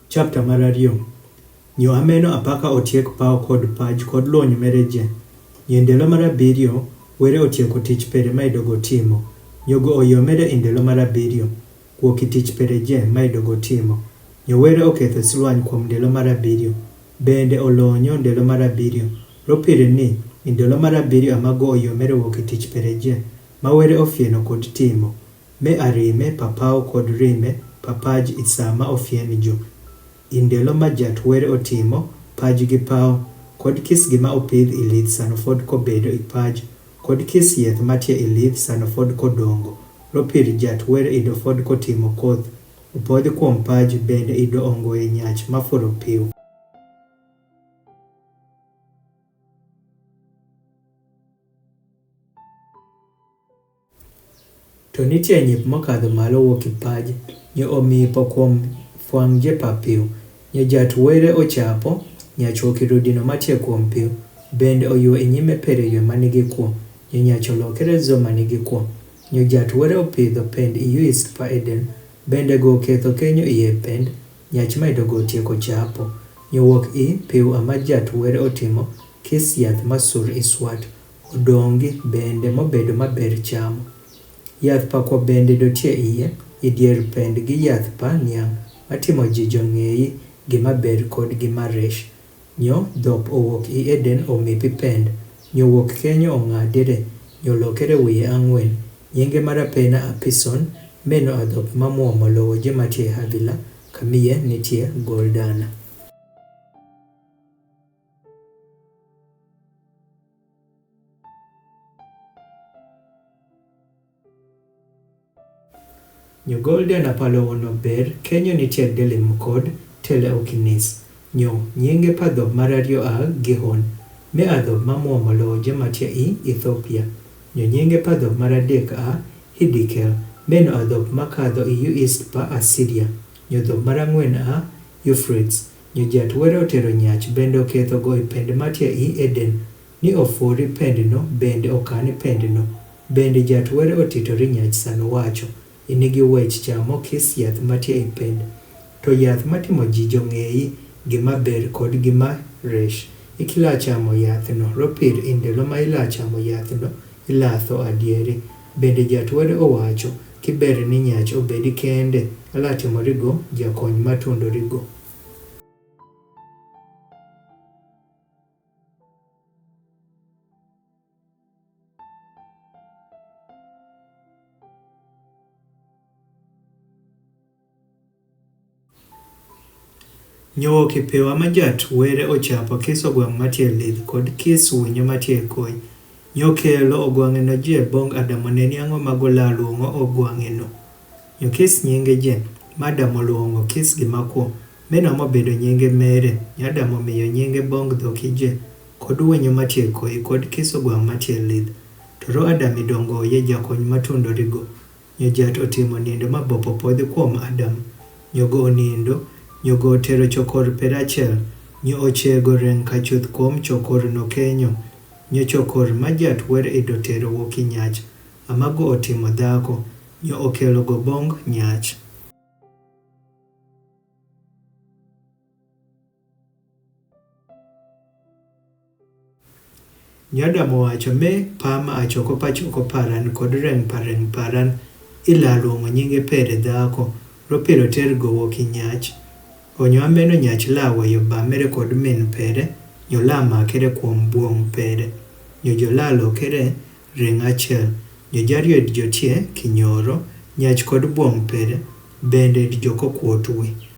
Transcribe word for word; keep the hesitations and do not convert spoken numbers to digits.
Chapter mar ariyo. Nyo ameno apaka otiek paw kod paj kod lwonyo mere je. Nyo ndelo mar abiriyo were otieko tich pere ma idogo timo. Nyo go oyo mere i ndelo mar abiriyo. Kuo ki tich pere je ma idogo timo. Nyo were oketho silwany kuom ndelo mar abiriyo. Bende olonyo ndelo mar abiriyo. Ropire ni, i ndelo mar abiriyo ama go oyo mere wuo ki tich pere je, ma were ofieno kod timo. Me arime pa paw kod rime pa paj i sa ma ofien jo. I ndelo ma jat were otimo, paj gi paw, kod kis gima opidh i lidh sano fod kobedo i paj, kod kis yeth matie i lidh sano fod kodongo, ropir jat were ido fod kotimo koth, opodhi kuom paj bende ido ongoye nyach ma furo piw. To nitie nyip mokadho malo wuok i paj, nyo omi po kuom fwang' je pa piw, nyo jat were ochapo, nyach wuok i rudino matie kuom piw, bende oyuo i nyime pere ywe manigi kwo, nyo nyach olokere zo manigi kwo, nyo jat were opidho pend i yuist pa Eden, bende go oketho kenyo iye pend, nyach ma idogo otieko chapo, nyo wuok i piw ama jat were otimo, kis yath ma sur i swat, odongi bende mobedo maber chamo. Yath pa kwo bende dotie iye, i dier pend gi yath pa niang', matimo ji jong'eyi gima ber kod gima resh. Nyo dhop owuok i Eden omi pi pend, nyo wuok kenyo ong'adire, nyo lokere wiye ang'wen. Nyinge marapena Apison, meno adhop mamwomo lowo je matie Havila, kamiye nitie goldana. Nyo goldana pa lowono ber, kenyo nitie delim kod tele okinis. Nyo nyinge pa dhop mar ariyo a Gihon, me adhop mamwomo lowo je matie i Ethiopia. Nyo nyinge pa dhop mar adek a Hidikel, meno adhop makadho i yuist pa Asiria. Nyo dhop mar ang'wen a Euphrates. Nyo jat were otero nyach bende oketho go i pend matie i Eden, ni ofori pendno bende okani pendno, bende jat were otito ri nyach sano wacho, inigi wech chamo kis yath matie i pend. To yath matimo ji jong'eyi gima ber kod gima resh, ikila chamo yathno, ropir i ndelo ma ila chamo yathno, ilatho adieri. Bende jat were owacho, kiber ni nyach obedi kende, alatimo rigo, jakony matundo rigo. Nyo kipewa majat were ochapo kis ogwang' matie lidh kod kis winyo matie koi. Nyo kelo ogwang'eno je bong Adam oneni ang'o ma gola luong'o ogwang'eno. Nyo kis nyinge je, ma Adam oluong'o kis gima kwo, meno mobedo nyinge mere, nyo Adam omiyo nyinge bong dhoki je, kod winyo matie koi kod kis ogwang' matie lidh. To ro Adam idongo ye jakony matundo rigo. Nyo jat otimo nindo ma bopo podhi kuom Adam. Nyo go onindo, nyo go otero chokor per achiel, nyo ochego reng kachuth kuom chokor no kenyo. Nyo chokor ma jat wer ido tero wuoki nyach, ama go otimo dhako, nyo okelo go bong nyach. Nyo Adam owacho me, pa ma achoko pa choko paran kod reng pa reng paran, ila luongo nyinge pere dhako, ropiro ter go wuoki nyach. Onyo ameno nyach la weyo ba mere kod min pere, nyo la makere kuom buong pere. Nyo jo la lokere reng achiel, nyo jariyo jotie kinyoro, nyach kod buong pere, bende joko kuot wi.